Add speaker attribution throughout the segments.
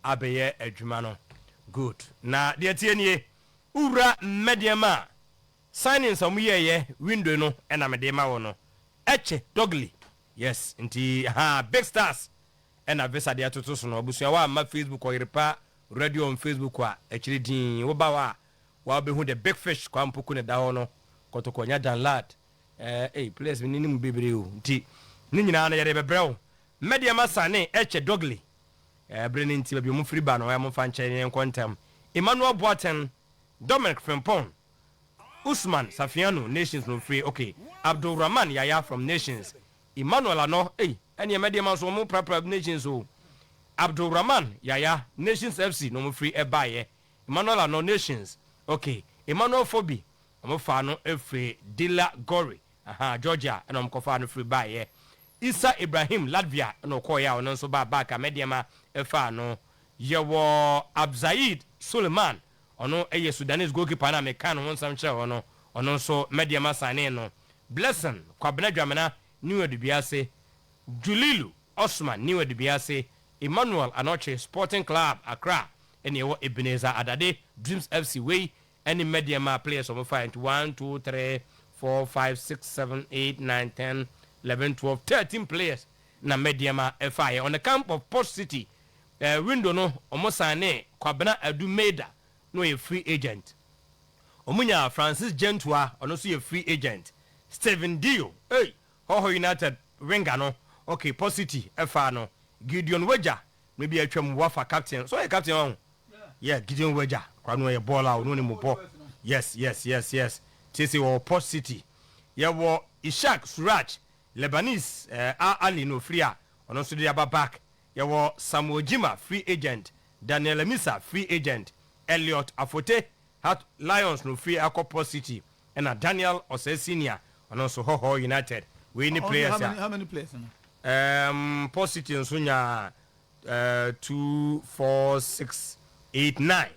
Speaker 1: Abɛyɛ adwuma no good. Na deɛ ɛteɛ nie, wowura Medeama a, signings a wɔyɛeɛ window no na mede rema wo no. Ɛkyɛ Dogly, yes, nti ahaa, Big Stars ɛna Visa de atoto so no. Abusua woamma Facebook Ɔyerepa Radio on Facebook a, akyire dinn woba hɔ a, woabɛhu the big fish Kwame Poku na ɛda hɔ no, Kɔtɔkɔ nya Danlad, ɛɛ ei players me nim bebree o, nti ne nyinaa no yɛde bɛbrɛ wo. Medeama sane Ɛkyɛ Dogly. Bere no nti, baabi a wɔfiri ba no, momfa nkyɛ na yɛnkɔ ntɛm. Emmanuel Boateng, Dominic Frimpong, Usman Safianu, Nations na ɔfiri, ok, Abdul Rahman Yaya from Nations, Emmanuel Anɔ, ei, ɛneɛ mɛdeɛ ma nso wɔn prapra Nations o, Abdul Rahman Yaya, Nations FC na wɔfiri baeɛ, Emmanuel Anɔ, Nations, ok, Emmanuel Fobi, wɔfaa no firi Dila Gori, aha, Georgia na wɔkɔfaa no firi baeɛ. Isa Ibrahim, Latvia na ɔkɔeɛ a ɔno nso baa back a Medeama faa no. Yɛwɔ Abzaid Suleiman, ɔno yɛ Sudanese goalkeeper no a mekaa ne ho nsɛm kyerɛɛ wo no, ɔno nso Medeama signee no. Blessing Kwabena Dwamena, New Adubiase, Julilu Osman, New Adubiase, Emmanuel Anokye, Sporting Club, Accra, ɛna yɛwɔ Ebenezer Adade, Dreams FC, wei ne Medeama players a wɔfaeɛ nti 1, 2, 3, 4, 5, 6, 7, 8, 9, 10, 11, 12, 13 players na Medeama faeɛ. On the camp of Port City window no wɔn signee Kwabena Adu Maida na ɔyɛ free agent. Wɔn nyaa Francis Gentua, ɔno nso yɛ free agent. Stephen Dio, ei, Hohoe United winger no, okay, Port City faa no. Gideon Wager, no bi atwam wafa captain, so ɔyɛ captain ɔho? Yeah, Gideon Wager, akora no ɔyɛ bɔɔl a ɔno ne mu bɔ. Yes. Sese wɔwɔ Port City. Yɛwɔ Ishak Suraj, Lebanese Al Ahly na ofiri a ɔno nso de aba back. Yɛwɔ Samuel Gyimah, free agent, Daniel Amissah, free agent, Elliot Afote, Heart Lions na ofiri akɔ Port City, ɛna Daniel Osei Senior, ɔno nso Hohoe United. Wei ne players a.
Speaker 2: How many players no?
Speaker 1: Port City nso nyaa 2, 4, 6, 8, 9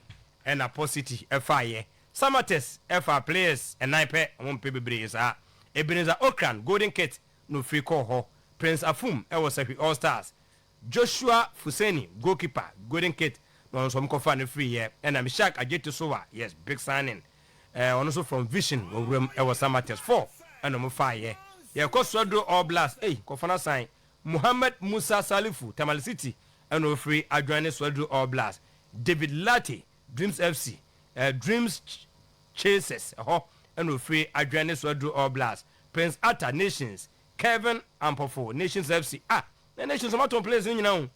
Speaker 1: ɛna Port City ɛfaeɛ. Samatex ɛfaa players ɛnan pɛ, wɔn mpɛ bebree saa. Ebenezer Okran, Golden Kit na ofiri kɔɔ hɔ. Prince Afum ɛwɔ Sahwi All Stars. Joshua Fuseni, goalkeeper, Golden Kit na ɔno nso wɔn kɔfaa no firiiɛ. Ɛna Mishak Ajeti Sowa, yes, big signing, ɔno nso from Vision wɔ wuram ɛwɔ Samatex. 4 ɛna wɔn faeɛ. Yɛkɔ Swedru All Blacks, ei, kɔfa no asan. Muhammad Musa Salifu, Tamale City ɛna ofiri adwane Swedru All Blacks. David Latte, Dreams FC, Dreams Chasers ɛhɔ ɛna ofiri adwane Swedru All Blacks. Prince Atta, Nations, Kevin Ampofo, Nations FC. Ah, na Nations ɔmo atɔn players no nyinaa o.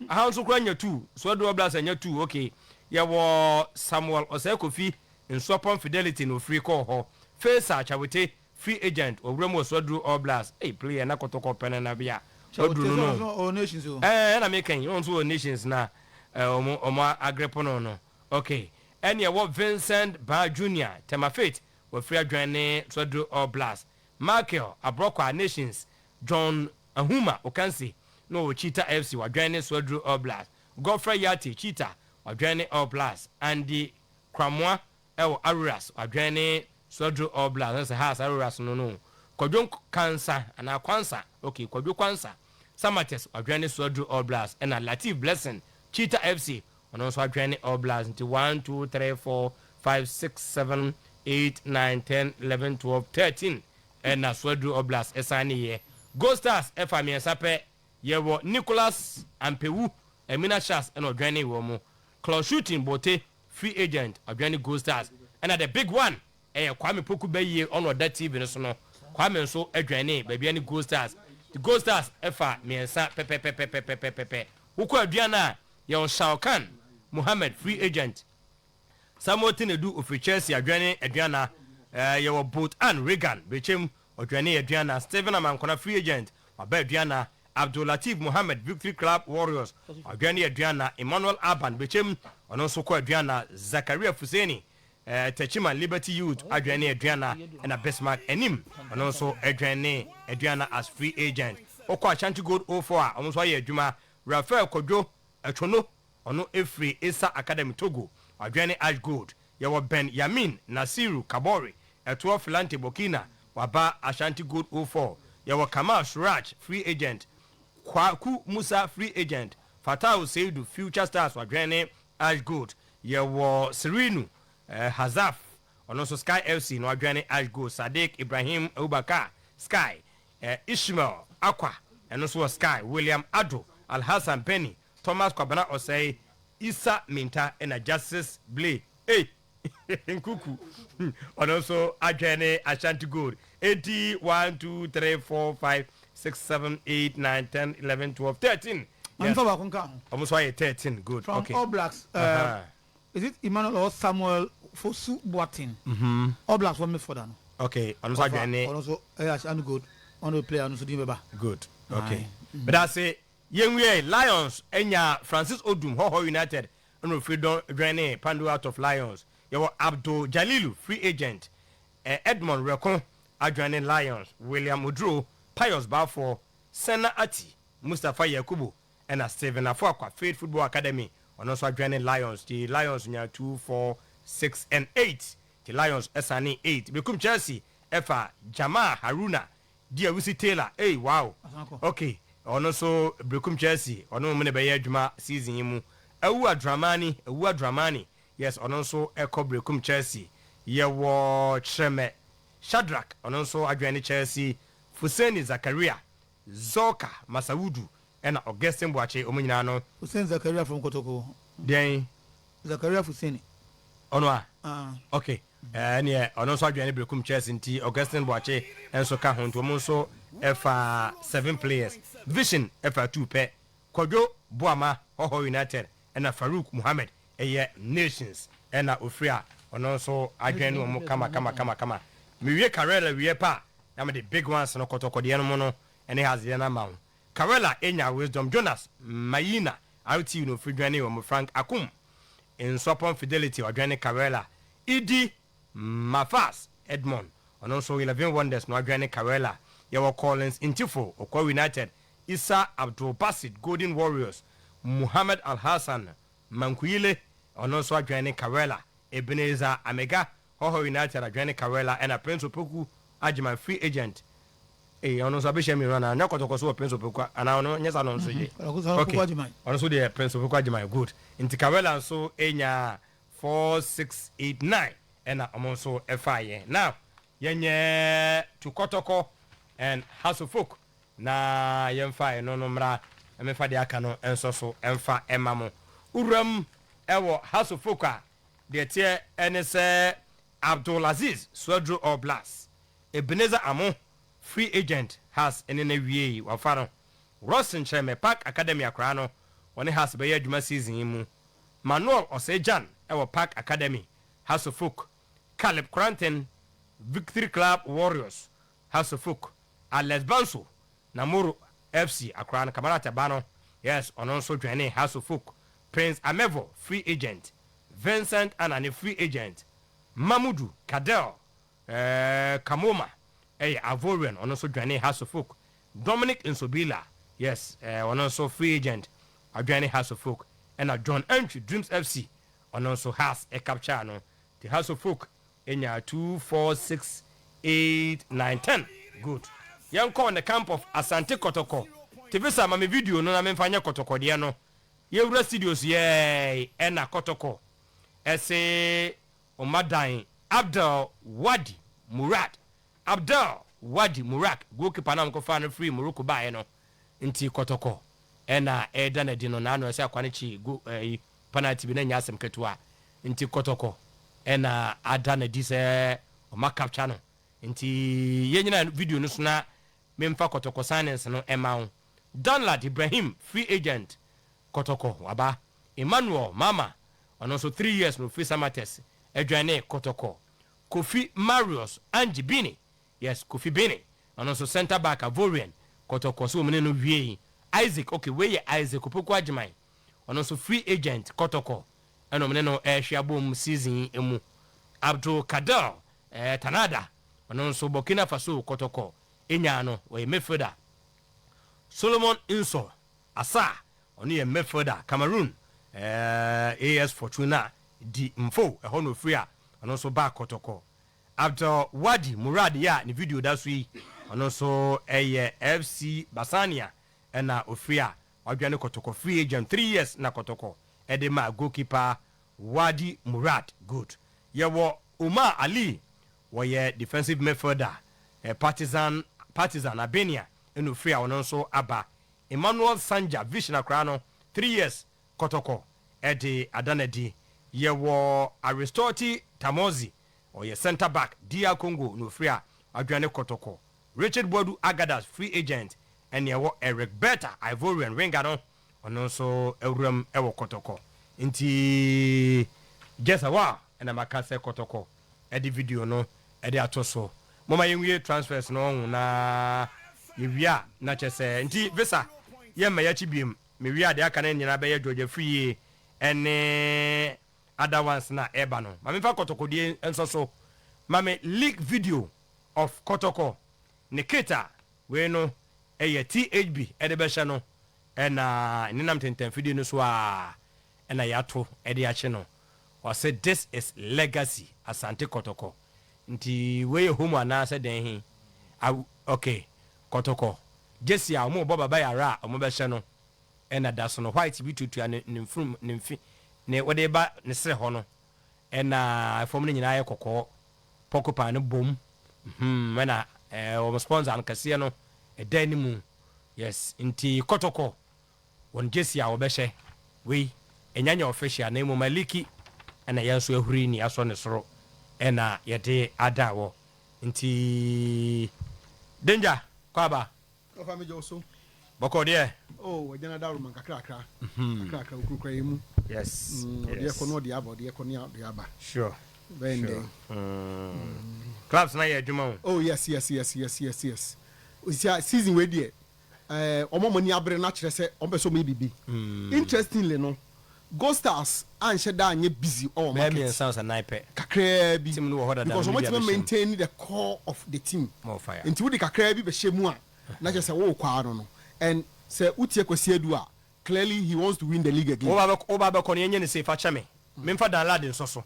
Speaker 1: Aha nso koraa nya two, Swedru All Blacks anya two, okay. Yɛwɔ Samuel Osei Kofi, Nsuapɔn Fidelity na ofiri kɔɔ hɔ. Faisal Chawete, free agent, ɔwura mu wɔ Swedru All Blacks. Hey, player na kɔtɔkɔ pɛnɛ na bia. Waduru no no.
Speaker 2: Ɔwɔ Nations o.
Speaker 1: Ɛɛ, ɛna meka yi, ɔno nso wɔ Nations na ɔmo agrepo no no. Okay. Ɛne ɛwɔ Vincent Ba Junior, Tema Faith, wafiri adwan ne Swedru All Blacks. Michael Abrokwa, Nations, John Ahuma Okansi, na ɔwɔ Cheetah FC, wadwan ne Swedru All Blacks. Godfrey Yate, Cheetah, wadwan ne All Blacks. Andy Kramoa ɛwɔ Auroras, wadwan ne Swedru All Blacks. Ɛsɛ Hearts Auroras no no. Kwadwo Kansa anaa Kwansa, okay, Kwadwo Kwansa, Samatex, wadwan ne Swedru All Blacks. Ɛna Latif Blessing, Cheetah FC, ɔno nso adwan ne All Blacks. Nti 1, 2, 3, 4, 5, 6, 7, 8, 9, 10, 11, 12, 13 ɛna Swedru All Blacks ɛsan ne yɛ. Gold Stars ɛfa mmiɛnsa pɛ. Yɛwɔ Nicholas Ampewu, Emina Sharks ɛna ɔdwan ne wɔ mu. Claus Shooting Bote, free agent, ɔdwan ne Gold Stars. Ɛna the big one ɛyɛ Kwame Poku Bɛyie, ɔno ɔda TV no so no. Kwame nso adwan ne baabi ne Gold Stars. The Gold Stars ɛfa mmiɛnsa pɛpɛpɛpɛpɛpɛpɛ. Wokɔ Aduana a, yɛwɔ Shao Khan Muhammad, free agent. Samuel Tinedu ofiri Chelsea adwane Aduana. Yɛwɔ Bolt Ann Regan, Bechem, ɔdwane Aduana. Stephen Amankona, free agent, waba Aduana. Abdul Latif Muhammad, Victory Club Warriors, ɔdwane Aduana. Emmanuel Aban, Bechem, ɔno nso kɔ Aduana. Zakaria Fuseni, Techiman Liberty Youth adwane Aduana. Ɛna Bismarck Anim, ɔno nso adwane Aduana as free agent. Wokɔ Ashanti Gold 04 a, ɔno nso ayɛ adwuma. Rafael Kwadwo Atwono, ɔno efiri Esa Academy Togo, wadwane Ash Gold. Yɛwɔ Ben Yamin Nasiru Kabore, Ɛtoɔ Filante Burkina, waba Ashanti Gold 04. Yɛwɔ Kamal Suraj, free agent. Kwaku Musa, free agent. Fatau Seidu, Future Stars, wadwɛn ne Ash Gold. Yɛwɔ Serenu Hazaf, ɔno nso Sky FC na wadwɛn ne Ash Gold. Sadiq Ibrahim Abubakar, Sky. Ishmael Akwa, ɛno nso wɔ Sky. William Ado, Alhassan Penny, Thomas Kwabena Ɔsɛe, Isa Minta, ɛna Justice Blay hey Nkuku, ɔno nso adwɛn ne Ashanti Gold. Eti 1, 2, 3, 4, 5, 6, 7, 8, 9, 10, 11, 12, 13.
Speaker 2: Yes. Maame baako nka ho.
Speaker 1: Ɔmo nso ayɛ 13. Good.
Speaker 2: From All Blacks, is it Emmanuel or Samuel Fosu Boateng? All Blacks wɔ midfielder no.
Speaker 1: Okay, ɔno nso adwɛn ne.
Speaker 2: Ɔno nso ɛyɛ Ashanti Gold, ɔno player no nso din bɛba.
Speaker 1: Good, okay. Medase. Yɛnwie, Lions anya Francis Odum, Hɔhɔ United ɛna ofiri dɔn dwɛn ne Kpando Heart of Lions. Yɛwɔ Abdul Jalilu, free agent, Edmond Reko adwɛn ne Lions, William Oduro, Pius Balfour, Senna Ati, Mustapha Yakubu, ɛna Stephen Afoakwa, Faith Football Academy, ɔno nso adwɛn ne Lions. Ti Lions nya 2, 4, 6 and 8. Ti Lions ɛsane 8. Berekum Chelsea ɛfa Jamal Haruna Diawusi Taylor. Hey, wow. Okay, ɔno nso Berekum Chelsea, ɔno mu ne bɛyɛ adwuma season yi mu. Awu Adramani, Awu Adramani, yes, ɔno nso ɛkɔ Berekum Chelsea. Yɛwɔ Kyerɛmɛ Shadrack, ɔno nso adwene ne Chelsea. Fuseni Zakaria, Zoka Masawudu, ɛna Augustin Boakye, ɔmo nyinaa no.
Speaker 2: Hussein Zakaria from Kotoko.
Speaker 1: Deɛn?
Speaker 2: Zakaria Fuseni.
Speaker 1: Ɔno a okay, ɛneɛ ɔno nso adwene ne Berekum Chelsea, nti Augustin Boakye nso ka ho, nti ɔmo nso ɛfa seven players. Vision ɛfa two pɛ, Kwadwo Boama, Hɔhɔ United, ɛna Farouk Muhammed, ɛyɛ Nations ɛna ofiri a ɔno nso adwene ne wɔn kama kama kama kama. Mewie Karela wie pa na mede big ones no, kɔtɔkɔdeɛ no mu no ɛne hazeɛ no ama wo. Karela enya Wisdom Jonas Mayina, RTU no ofiri dwane wɔn. Frank Akum, Nsɔpɔn Fidelity, ɔdwane Karela. Idi Mafas Edmond, ɔno nso 11 Wonders na ɔdwane Karela. Yɛwɔ Collins Ntifo, Okwa United. Isa Abdul Basit, Golden Warriors. Muhammad Alhassan Mankuyile, ɔno nso adwane Karela. Ebenezer Amega, Hɔhɔ United, adwane Karela. Ɛna Prince Opoku Agyeman, free agent. Ee, ɔno nso abɛhyia mmienu anaa nyɛ? Kɔtɔkɔ so wɔ Prince Opoku anaa ɔno nyɛ sa no nso gye? Okay, ɔno nso deɛ Prince Opoku Agyeman. Good. Nti Karela nso enya 4, 6, 8, 9, ɛna ɔmo nso ɛfa yɛ. Now yɛnyɛ to Kɔtɔkɔ and Hearts of Oak na yɛmfa ɛno no mmra. Ɛmɛfa deɛ aka no nso so ɛmfa ɛma mo. Wuram ɛwɔ Hearts of Oak a, deɛ teɛ ɛne sɛ Abdulaziz Suadro, All Blacks. Ebenezer Amo, free agent, Hearts ɛne na wie wafa no. Ross Nkyerɛmɛ, Park Academy akora no, wɔne Hearts bɛyɛ adwuma season yi mu. Manuel Ɔsɛgyan ɛwɔ Park Academy, Hearts of Oak. Caleb Cranton, Victory Club Warriors, Hearts of Oak. Alex Banso, Namoro FC akora no, Kamarata ba no, yes, ɔno nso dwene Hearts of Oak. Prince Amevo, free agent. Vincent Anane, free agent. Mamudu Kadel Kamoma, ɛyɛ Ivorian, ɔno nso dwane Hearts of Oak. Dominic Nsobila, yes, ɔno nso free agent, adwane Hearts of Oak. Ɛna John Entry, Dreams FC, ɔno nso Hearts ɛcapture no. The Hearts of Oak ɛnya 2, 4, 6, 8, 9, 10. Good. Yɛnkɔ on the camp of Asante Kɔtɔkɔ. Tivisa ma me video no na memfa nyɛ kɔtɔkɔdeɛ no. Yɛwura studios yɛɛ, ɛna Kɔtɔkɔ ɛse ɔmadan Abdel Wadi Murad, Abdel Wadi Murak, goalkeeper na nkɔfa no firi Morocco baeɛ no. Nti Kɔtɔkɔ ɛna ɛda n'adi no n'ano ɛsɛ akwa no kyi go ɛyi penalty bi na nya asɛm ketewa. Nti Kɔtɔkɔ ɛna ada n'adi sɛ ɔma capture no. Nti yɛn nyinaa video no so na memfa Kɔtɔkɔ signings no ɛma wo. Danlad Ibrahim, free agent, Kɔtɔkɔ waba. Emmanuel Mama, ɔno nso 3 years no ofiri Samates adwane Kɔtɔkɔ. Kofi Marius Angie Bini, yes, Kofi Bini, ɔno nso centre back, Ivorian, Kɔtɔkɔ so wɔn ne no wie. Isaac, okay, wei yɛ Isaac Opoku Agyeman, ɔno nso free agent, Kɔtɔkɔ ɛna ɔmo ne no ɛrehwɛ abom season mu. Abdul Kader Tanada, ɔno nso Burkina Faso, Kɔtɔkɔ enya no, ɔyɛ midfielder. Solomon Nso Asa, ɔno yɛ midfielder, Cameroon, AS Fortuna di Mfo, ɛhɔ na ofiri a ɔno nso ba Kɔtɔkɔ. Abdul Wadi Murad yɛ a ne video da so yi, ɔno nso ɛyɛ FC Basania ɛna ofiri a. Ɔdwane Kɔtɔkɔ, free agent, 3 years na Kɔtɔkɔ ɛde ma goalkeeper Wadi Murad. Good. Yɛwɔ Umar Ali, wɔyɛ defensive midfielder, Partizan Albania ɛna ofiri a ɔno nso aba. Emmanuel Sanja Vision akora no, 3 years, Kɔtɔkɔ ɛde adanadi. Yɛwɔ Aristote Tamozi, ɔyɛ centre back, DR Congo na ofiri a adwane Kɔtɔkɔ. Richard Boadu Agadas, free agent, ɛne ɛwɔ Eric Berta, Ivorian winger no, ɔno nso awuram ɛwɔ Kɔtɔkɔ. Nti just a while ɛna maka sɛ Kɔtɔkɔ ɛde video no ɛde ato so. Moma yɛnwie transfers no ɔho na yɛwie a, na kyɛ sɛ nti visa yɛmma yɛakyi biem. Mewie a, deɛ aka no nyinaa bɛyɛ Georgia Free ɛne other ones na ɛba no. Ma memfa Kɔtɔkɔdeɛ nso so ma me leak video of Kɔtɔkɔ ne kit a wei no ɛyɛ THB ɛde bɛhyɛ no, ɛna nenam tentamfidie no so a ɛna yɛato ɛde akye no. Ɔsɛ "This is legacy, Asante Kɔtɔkɔ." Nti wei yɛ home anaasɛ dɛn he? Ok, Kɔtɔkɔ jersey a ɔmo bɔ Baba Yara a ɔmo bɛhyɛ no ɛna da so no, white bi tuatua ne mfurum ne mfi ne wɔde ba ne srɛ hɔ no, ɛna fam no nyinaa yɛ kɔkɔɔ, porcupine no bom, ɛna wɔn sponsor no kɛseɛ no ɛda anim. Yes, nti Kɔtɔkɔ wɔn jersey a wɔbɛhyɛ wei ɛnya nyɛ official, na mmom aleak, ɛna yɛn nso ahuri ni asɔ ne soro ɛna yɛde ada wɔ. Nti Danger kɔ aba.
Speaker 3: Ɔfa mi jɔ so.
Speaker 1: Bɔkɔ deɛ.
Speaker 3: Oh, ɔgyina dawuro kakrakra kakrakra okurukura yi mu. Ɔde ɛkɔ na ɔde aba, ɔde ɛkɔ na ɔde aba. Bɛn dɛn.
Speaker 1: Clubs na yɛ adwuma o.
Speaker 3: Oh yes. Osia season wei deɛ, ɔmo mo ni abere na kyerɛ sɛ ɔmo pɛ sɛ ɔmo yɛ bibi. Interestingly no, Gold Stars anhyɛ da anyɛ busy ɔwɔ market.
Speaker 1: Bɛɛ mmiɛnsa ɔsɛ nan pɛ.
Speaker 3: Kakraa bi.
Speaker 1: Team no wɔ hɔ dada.
Speaker 3: Because ɔmo ti maintain the core of the team. Nti wodi kakraa bi bɛhyɛ mu a, na kyerɛ sɛ wɔwɔ kwaa no, and sɛ wotie Kwasi Adu a, clearly he wants to win the league again.
Speaker 1: Wo ba bɛkɔ no, yɛnyɛ ne se fa kyɛ me, memfa Danlad nsɔ so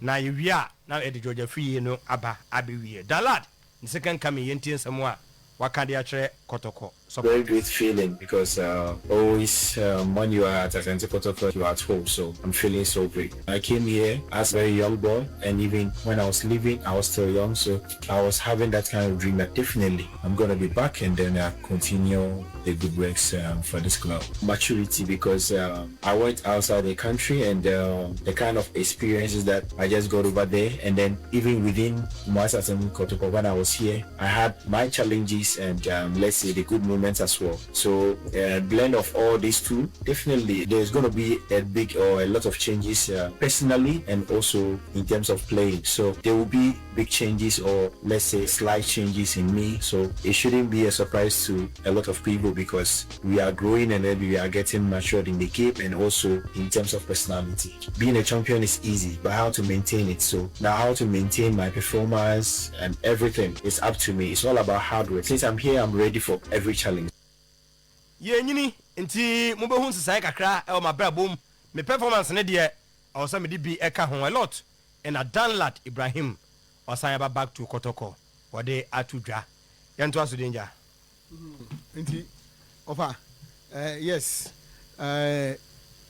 Speaker 1: na yɛwie a, na yɛde Georgia Fie no aba abɛwie. Danlad ne second coming, yɛntie nsɛm a waka de akyerɛ Kɔtɔkɔ.
Speaker 4: Very great feeling because always when you are at Asante Kotoko, you are at home. So I'm feeling so great. I came here as a very young boy, and even when I was leaving, I was still young. So I was having that kind of dream that definitely I'm going to be back and then continue the good works for this club. Maturity, because I went outside the country and the kind of experiences that I just got over there, and then even within Kumasi Kotoko when I was here, I had my challenges and let's say the good moments as well. So blend of all these two, definitely there's going to be a big or a lot of changes personally and also in terms of playing. So there will be big changes or, let's say, slight changes in me. So it shouldn't be a surprise to a lot of people because we are growing and then we are getting matured in the game and also in terms of personality. Being a champion is easy, but how to maintain it? So now how to maintain my performance and everything is up to me. It's all about hard work. Since I'm here, I'm ready for every challenge.
Speaker 1: Yɛnyini nti mobɛhu nsesaeɛ kakra ɛwɔ mabrabom, me performance ne deɛ ɛwɔ sɛ mede bi ɛka ho a lot. Ɛna Danlad Ibrahim ɔsan aba back to Kɔtɔkɔ, wɔde ato dwa. Yɛntoa so, Danger.
Speaker 3: Nti ɔfa yes, a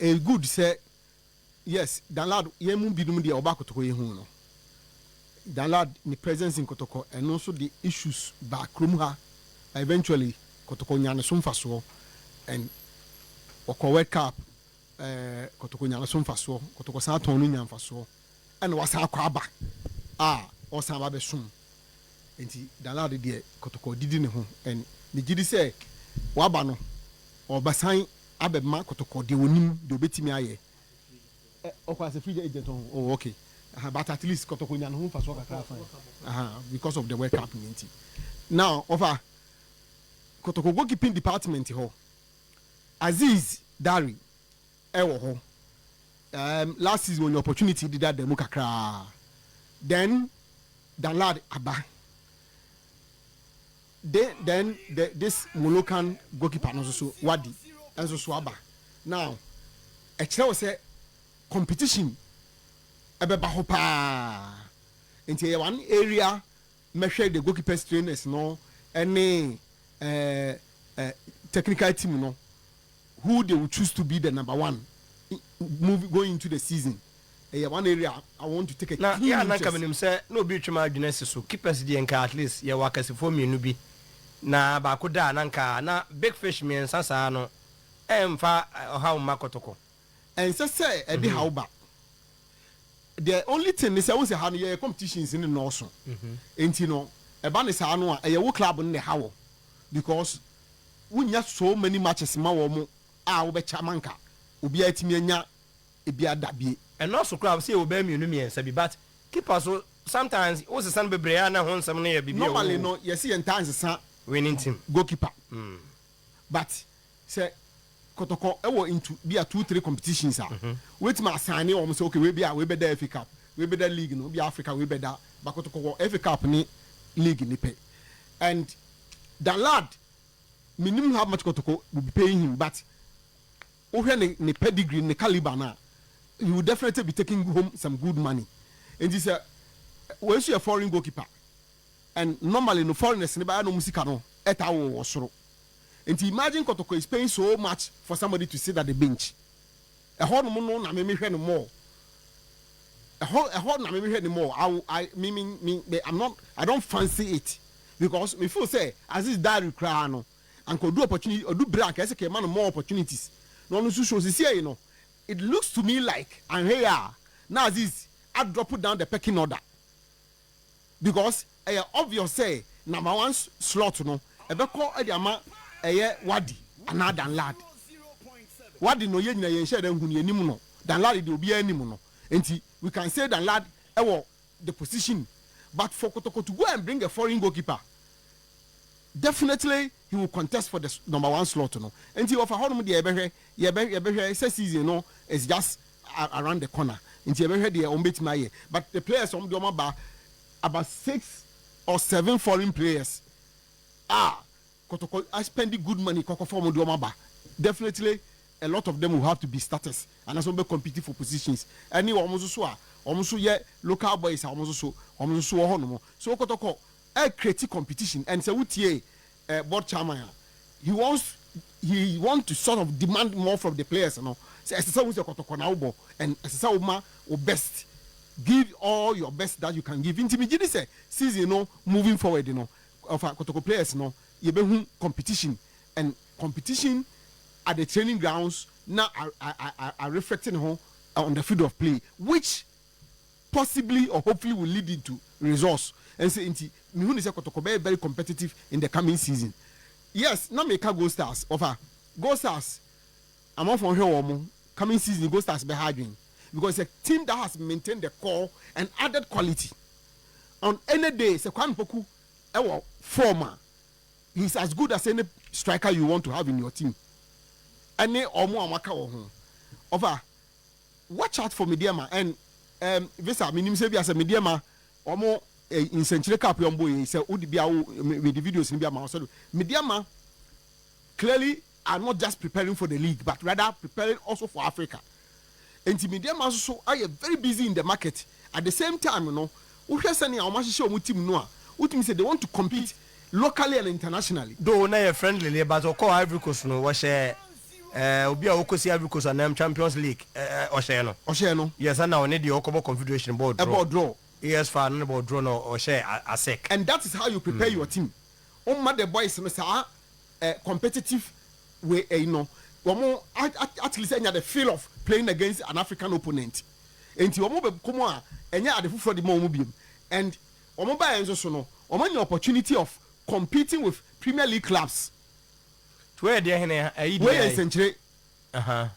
Speaker 3: good sɛ yes, Danlad, yɛn mu binom deɛ ɔba Kotoko yɛ hu no, Danlad ne presence in Kotoko ɛno nso de issues ba kurom ha. Eventually Kotoko nya ne so mfasoɔ and ɔkɔ World Cup, Kotoko nya ne so mfasoɔ, Kotoko san tɔn no nya mfasoɔ, ɛna wasan akɔ aba a ɔsan aba bɛsom. Nti Danlad deɛ, Kotoko didi ne ho and ne gyi di sɛ waba no, ɔbasan abɛma Kotoko deɛ onim deɛ obetumi ayɛ. Ɔkɔ as a free agent. Oh, okay, but at least Kotoko nya ne ho mfasoɔ kakra, fine, because of the World Cup ne. Nti now ɔfa Kotoko goalkeeping department hɔ, Aziz Dari ɛwɔ hɔ. Last season wɔnya opportunity dida da mu kakraa, then Danlad aba, then this Molokan goalkeeper no nso so wadi nso so aba. Now ɛkyerɛ wɔ sɛ competition ɛbɛba hɔ paa. Nti ɛyɛ one area mɛhwɛ the goalkeepers trainers no ɛne ɛɛ ɛɛ technical team no. Who they will choose to be the number one move going into the season, ɛyɛ one area I want to take a
Speaker 1: Na
Speaker 3: keen
Speaker 1: yɛ a na nka
Speaker 3: interest.
Speaker 1: Menim sɛ na obi retwe m'adwene asi so. Keepers deɛ, nka at least yɛwɔ akɛsefoɔ mmienu bi na baako da a, na nka na big fish mmiɛnsa saa no ɛmfa ɔhaw mma Kɔtɔkɔ.
Speaker 3: Ɛnsɛ sɛ ɛde haw ba. The only thing ne sɛ wo sɛ ha no yɛyɛ competitions ne nɔɔso, nti no ɛba ne saa no a, ɛyɛ wo club no na ɛha wɔ because wonya so many matches ma wɔ mo a wobɛkyɛ ama nka obiara tumi anya ebi ada bie.
Speaker 1: Ɛnɔɔso koraa sɛ yɛwɔ bɛɛ mmienu mmiɛnsa bi, but keeper so sometimes wosesa no bebree a, na ho nsɛm no yɛ biribi a
Speaker 3: Normally
Speaker 1: ɛwɔ
Speaker 3: no, yɛsi yɛn ntaa nsesa
Speaker 1: winning team
Speaker 3: goalkeeper, but sɛ Kɔtɔkɔ ɛwɔ into bi a two three competitions a, wetin assign wɔn sɛ okay, wei bi a wei bɛ da FA Cup, wei bɛ da league no bi, Africa wei bɛ da ba. Kɔtɔkɔ wɔ FA Cup ne league ni pɛ, and Danlad, minim how much Kɔtɔkɔ will be paying him, but wohwɛ ne pedigree, ne calibre na he will definitely be taking home some good money. Nti sɛ wei nso yɛ foreign goalkeeper, and normally no, foreigners ne bɛyɛ no ɔmo sika no ɛta wɔ soro. Nti imagine Kɔtɔkɔ is paying so much for somebody to sit at the bench. Ɛhɔ nom no na mímí hwɛ no more, ɛhɔ na mímí hwɛ no more. I me I'm not, I don't fancy it because me feel say Aziz Dari koraa no, anka odu opportunity, odu bere anka ɛsɛ kɛ ɛma no more opportunities na ɔno nso show sisi yɛ no. It looks to me like anhwɛ yɛ a, na Aziz a drop down the pecking order because ɛyɛ obvious say number one slot no ɛbɛkɔ ɛde ama ɛyɛ Wadi anaa Danlad. Wadi no, yɛ nyina yɛn hyɛ dɛ nhun yɛn nim no. Danlad de, obiara anim no, nti we can say Danlad ɛwɔ the position. But for Kotoko to go and bring a foreign goalkeeper, definitely he will contest for the number one slot no. Nti ɔfa hɔnom deɛ, yɛbɛhwɛ sɛ season no is just around the corner, nti yɛbɛhwɛ deɛ wɔn bɛtumi ayɛ. But the players wɔn de wɔn aba, about six or seven foreign players a Kotoko are spending good money kɔkɔ fɔ wɔn de wɔn aba, definitely a lot of them will have to be starters and as wɔn bɛ compete for positions. Ɛne wɔn nso so a wɔn nso yɛ local boys a wɔn nso so wɔ hɔ nom so, Kotoko ɛ create competition. And sɛ wotie board chairman a, he want to sort of demand more from the players no, sɛ ɛsɛ sɛ wɔn sɛ Kotoko na wobɔ and ɛsɛ sɛ wɔn ma wo best, give all your best that you can give. Nti mi gyi di sɛ season no moving forward no, ɔfa Kotoko players no, yɛbɛhu competition, and competition at the training grounds na are reflecting ho on the field of play, which possibly or hopefully will lead into results. And say nti mihu ni sɛ Kotoko bɛyɛ very competitive in the coming season. Yes, na meka Gold Stars. Ɔfa Gold Stars, amanfoɔ hwɛ wɔn mo coming season. Gold Stars bɛ ha adwene because it's a team that has maintained the core and added quality. On any day, sɛ Kwame Poku ɛwɔ form a, he is as good as any striker you want to have in your team. Ɛne ɔmo a wɔaka wɔ ho, ɔfa watch out for Medeama and Visa. Minim sɛ bi asɛ Medeama ɔmo nsɛnkyerɛ cup yɛn bɔ yi sɛ wodi bi awo with the videos ni bi ama ɔsɛ Medeama clearly are not just preparing for the league but rather preparing also for Africa. Nti Medeama nso so ayɛ very busy in the market. At the same time no, wohwɛ sɛnea wɔn ahyehyɛ wɔn team no a, wotumi sɛ they want to compete locally and internationally.
Speaker 1: Though na yɛ friendly, but ɔkɔ Ivory Coast no, wɔhyɛ obi a wɔkɔsi Ivory Coast anam Champions League ɔhyɛ no.
Speaker 3: Ɔhyɛ no.
Speaker 1: Yes, ɛna ɔne deɛ ɔkɔbɔ Confederation ball draw.
Speaker 3: Ɛbɔ draw.
Speaker 1: AS FAR no ne ball draw na ɔhyɛ ASEC.
Speaker 3: And that is how you prepare your team. Ɔma the boys no saa competitive way no, wɔn at least ɛnya the feel of playing against an African opponent. Nti wɔn bɛ kɔn mu a, ɛnyɛ ade foforɔ de ma wɔn biem. And wɔn ba yɛn nso so no, wɔn anya opportunity of competing with Premier League clubs.
Speaker 1: Tí wọ́n yɛ deɛ hene ɛyi
Speaker 3: deɛ wọ́n yɛ nsɛnkyerɛ.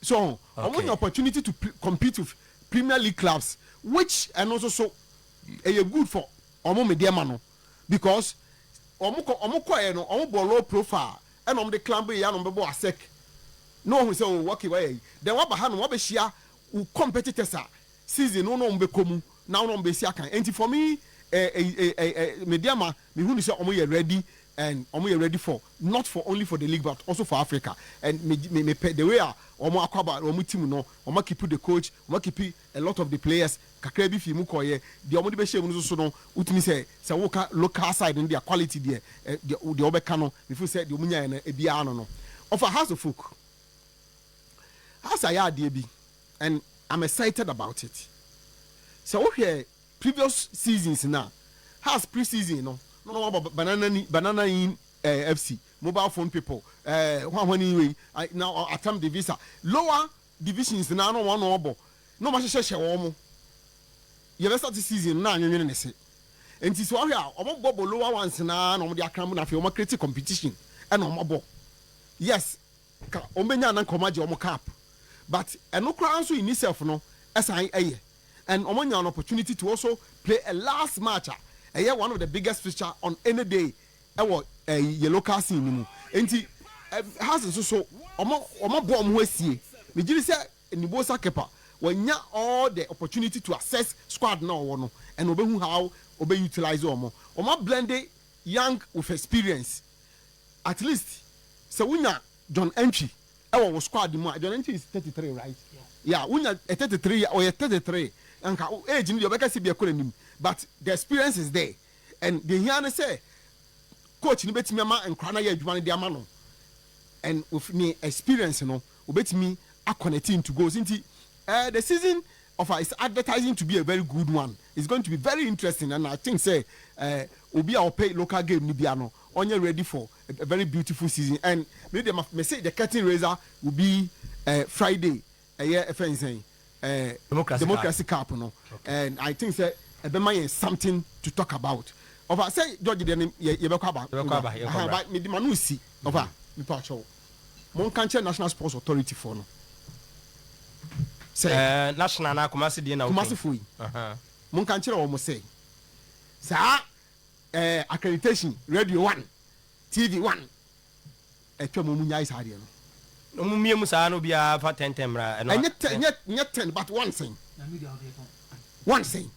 Speaker 3: So wɔn anya opportunity to compete with Premier League clubs, which ɛno nso so ɛyɛ good for wɔn Medeama no because wɔn kɔ yɛ no, wɔn bɔ low profile ɛna wɔn de climb yɛ anam bɛbɔ ASEC na wɔn sɛ, oh okay, wɔyɛ yi. Then wɔaba ha no, wɔabɛhyia wo competitors a season no na wɔn bɛkɔ mu na wɔn bɛsi akan. Nti for me, ɛ ɛ ɛ ɛ Medeama, mihu ni sɛ wɔn yɛ ready, and wɔn yɛ ready for not for only for the league but also for Africa. And me pɛ the way a wɔn akɔ aba wɔn team no, wɔn keep the coach, wɔn keep a lot of the players. Kakra bi fi mu kɔyɛ deɛ wɔn de bɛhyɛ mu no soso no, wotumi sɛ woka local side no deɛ, quality deɛ, ɛ deɛ wɔbɛka no, before sɛ deɛ wɔn nyaeɛ no ebiara no, ɔfa Hearts of Oak. Hearts ayɛ adeɛ bi and I'm excited about it. Sɛ wohwɛ previous seasons na Hearts pre-season no na wɔabɔ Banana ni Banana Inn FC, Mobile Phone People, hwan hwan ni wei na Atam de Visa, lower divisions na wɔn na wɔbɔ na wɔn ahyehyɛhyɛ wɔn. Yɛbɛ start season na anwenwene ne se, nti sɛ wɔhwɛ a, wɔn bɔ bɔ lower ones na wɔn de akram na afei wɔn create competition ɛna wɔn abɔ. Yes, ka wɔn bɛnya anan ka wɔn agye wɔn cup, but ɛno koraa nso in itself no ɛsan ɛyɛ and wɔn anya an opportunity to also play a last match a ɛyɛ one of the biggest fixture on any day ɛwɔ yɛ local scene ni mu. Nti Hearts nso so wɔn abɔ wɔn ho asie. Megye di sɛ Nibosa Kepa wɔnya all the opportunity to assess squad na ɔwɔ no and obehu how obe utilize wɔn. Wɔn ablend young with experience. At least sɛ wonya John Entry ɛwɔ wɔ squad mu a, John Entry is 33, right? Yeah, wonya 33, ɔyɛ 33, nka age ni deɛ ɔbɛka sɛ bi ɛkɔ n'anim, but the experience is there and the hia ne sɛ coach ni bɛtumi ama nkora na yɛ adwuma no de ama no and with ne experience no, obetumi aconnect into goals. Nti the season of is advertising to be a very good one. It's going to be very interesting and I think say obi a ɔpɛ local game ni bia no, ɔnyɛ ready for a very beautiful season. And me de me say the curtain raiser will be Friday, ɛyɛ ɛfɛn sɛn,
Speaker 1: Democracy.
Speaker 3: Democracy Cup no, and I think say ɛbɛma yɛn something to talk about. Ɔfa sɛ George deɛ ne yɛbɛkɔ aba.
Speaker 1: Yɛbɛkɔ aba, yɛkɔ
Speaker 3: Aha,
Speaker 1: aba.
Speaker 3: Ba mede ma no si ɔfa nipa akyɛw, monka nkyerɛ National Sports Authority foɔ no sɛ
Speaker 1: National na Kumasi deɛ na
Speaker 3: Kumasi fo yi, monka nkyerɛ wɔn sɛ saa accreditation, radio one, TV one, ɛtwa mu, mu nyae saa adeɛ no.
Speaker 1: Ɔmo mie mu saa no, obiara fa 10 10 mmra ɛno.
Speaker 3: Ɛnyɛ 10, nyɛ 10, but one sɛn, one sɛn,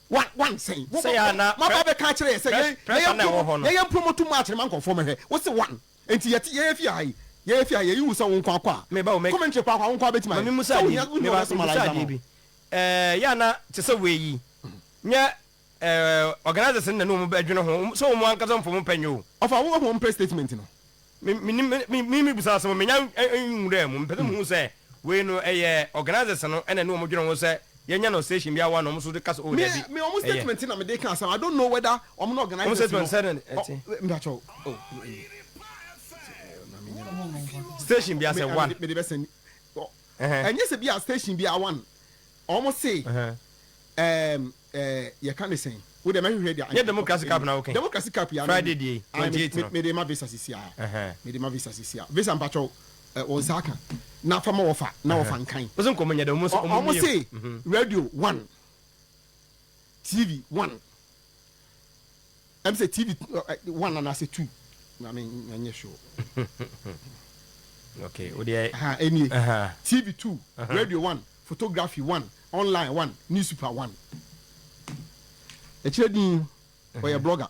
Speaker 3: one one sɛn.
Speaker 1: Sɛ yɛ ana-
Speaker 3: Maba bɛka kyerɛ yɛ sɛ
Speaker 1: pressure na ɛwɔ hɔ no.
Speaker 3: Yɛyɛ promote match ne ma nkɔfoɔ mɛhwɛ wosi one, nti yɛte yɛyɛ fi ha yi, yɛyɛ fi ha yɛyi wo sɛ wo nkɔ akɔ a
Speaker 1: Meba wo
Speaker 3: commentary kɔ akɔ a, wo nkɔ abɛtumi
Speaker 1: Ma
Speaker 3: ayɛ.
Speaker 1: mi musa
Speaker 3: Sɛ
Speaker 1: adeɛ
Speaker 3: wohia-
Speaker 1: bi
Speaker 3: wohia
Speaker 1: meba
Speaker 3: ɔbɛ summarize
Speaker 1: musa
Speaker 3: ama
Speaker 1: adeɛ
Speaker 3: wo.
Speaker 1: bi yɛ ana te sɛ wei yi nyɛ organisers no na ne wɔn bɛdwene ho sɛ wɔn ankasa mfo mo pɛ nyɛ o.
Speaker 3: Ɔfa wo wɔn press statement no.
Speaker 1: Mi busa asɛm, mi nya nwura mu mpɛ sɛ mu hu sɛ wei no ɛyɛ organisers no ɛna ne wɔn dwene ho sɛ yɛnya no station bi awa na wɔn nso de kasa o
Speaker 3: Me
Speaker 1: dabi.
Speaker 3: me ɔmo statement na me de ka asɛm. I don't know whether ɔmo no organisers
Speaker 1: Ɔmo statement sɛ ne ɛte.
Speaker 3: Mbakyɛw, oh.
Speaker 1: Station bi asɛ one.
Speaker 3: Me de bɛ sɛn. Ɛnyɛ sɛ bi a station bi a one, ɔmo se yɛka ne sɛn, wo de mɛhwehwɛ deɛ.
Speaker 1: Nyɛ Democracy Cup na woka?
Speaker 3: Democracy Cup ya.
Speaker 1: Friday die, 28 no.
Speaker 3: Me de ma visa sisi a, me de ma visa sisi a. Visa, mpakyɛw, wɔn nsa aka na fa ma wɔfa na wɔfa nkan.
Speaker 1: Wosi nkɔmɔ nyɛ dɛ ɔmo nso
Speaker 3: ɔmo
Speaker 1: mie
Speaker 3: se radio one, TV one, ɛm sɛ TV one anaasɛ two, I mean, ɛnyɛ sure.
Speaker 1: Okay, o deɛ.
Speaker 3: Ha, enie TV two, radio one, photography one, online one, newspaper one. Ɛkyerɛ din ɔyɛ blogger,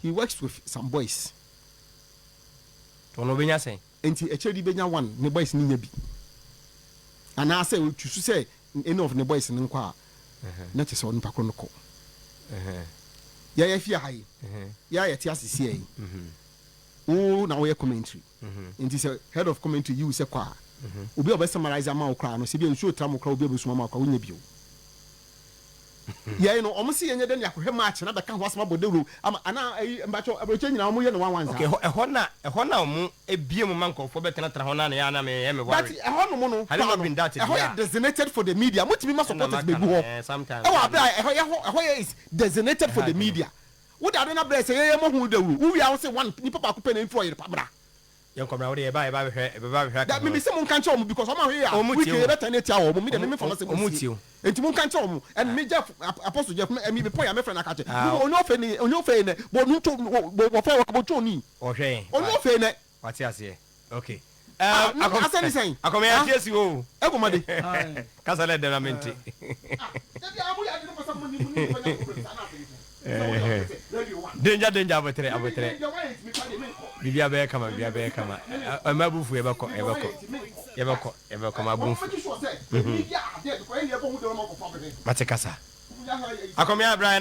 Speaker 3: he works with some boys.
Speaker 1: Ɔno obɛnya sɛn?
Speaker 3: Nti ɛkyerɛ di bɛnya one, ne boys ne nya bi, anaasɛ otu so sɛ any of ne boys ne nkɔ a, na kyerɛ sɛ ɔno nipa koro no kɔ. Yɛyɛ fie ha yi, yɛa yɛte aseseɛ yi, wo na woyɛ commentary, nti sɛ head of commentary yi wo sɛ kɔ a, obi a ɔbɛ summarize ama wo koraa no, sɛ bi a nsuo tra mo koraa, obi a bɛsuma ma wo koraa, wonya bio. Yɛn no, ɔmo si yɛnyɛ dɛ ne akɔhwɛ match na bɛka ho asɛm abɔ dawuro ama ana ayi mbakyɛ aburokye nyinaa, ɔmo yɛ no one one saa.
Speaker 1: Okay, ɛhɔ na ɔmo ebie mu ma nkɔfoɔ bɛtenatena hɔ na ne yɛ ana me yɛ me
Speaker 3: But
Speaker 1: worry.
Speaker 3: ɛhɔ nom no
Speaker 1: Had it not
Speaker 3: paa no,
Speaker 1: been that,
Speaker 3: ɛhɔ yɛ
Speaker 1: yeah.
Speaker 3: designated for the media. Motumi ma
Speaker 1: Ɛna
Speaker 3: supporters
Speaker 1: maka
Speaker 3: bɛgu
Speaker 1: no,
Speaker 3: hɔ
Speaker 1: sometimes.
Speaker 3: ɛwɔ abere a ɛhɔ yɛ hɔ, ɛhɔ yɛ is designated for
Speaker 1: Ɛha
Speaker 3: the
Speaker 1: adwene.
Speaker 3: media. Wode ade no abrɛ sɛ yɛyɛ mɔ ho dawuro, wowie a, wo sɛ one nipa baako pɛ na mfiri ɔyere pa bra.
Speaker 1: Yɛn kɔmra wo de yɛba bɛhwɛ aka
Speaker 3: Da
Speaker 1: ho.
Speaker 3: mimi sɛ monka nkyerɛ ɔmo because ɔmo ahwɛ yɛ a
Speaker 1: Ɔmo
Speaker 3: week
Speaker 1: tie wo.
Speaker 3: yɛbɛtɛn ne tia wɔ ɔmo mi de mimi fa ma sɛ
Speaker 1: Ɔmo
Speaker 3: mo
Speaker 1: tie
Speaker 3: sie
Speaker 1: wo.
Speaker 3: Nti monka nkyerɛ ɔmo and me Jeff, Apostle Jeff, mi mi pɔ yɛ mɛfrɛ na ka kyɛ
Speaker 1: Ah.
Speaker 3: onye ɔfɛ ni, onye ɔfɛ nɛ bɔ nu to bɔ wɔfɛ wɔ bɔ tso ni.
Speaker 1: Ɔhwɛ yɛn.
Speaker 3: Onye ɔfɛ nɛ.
Speaker 1: Wate aseɛ, okay.
Speaker 3: Ah, asɛ ni sɛn?
Speaker 1: Akɔmɛ
Speaker 3: Ah?
Speaker 1: yɛ tie si o.
Speaker 3: Ɛbɔ ma de.
Speaker 1: Kasa lɛ dɛm na mente. Danger, danger, abotire, abotire, biribi abɛyɛ kama, biribi abɛyɛ kama. Ɛmɛ abufu, yɛbɛkɔ, yɛbɛkɔ, yɛbɛkɔ, yɛbɛkɔ ma abufu mate kasa akɔmɛ abira.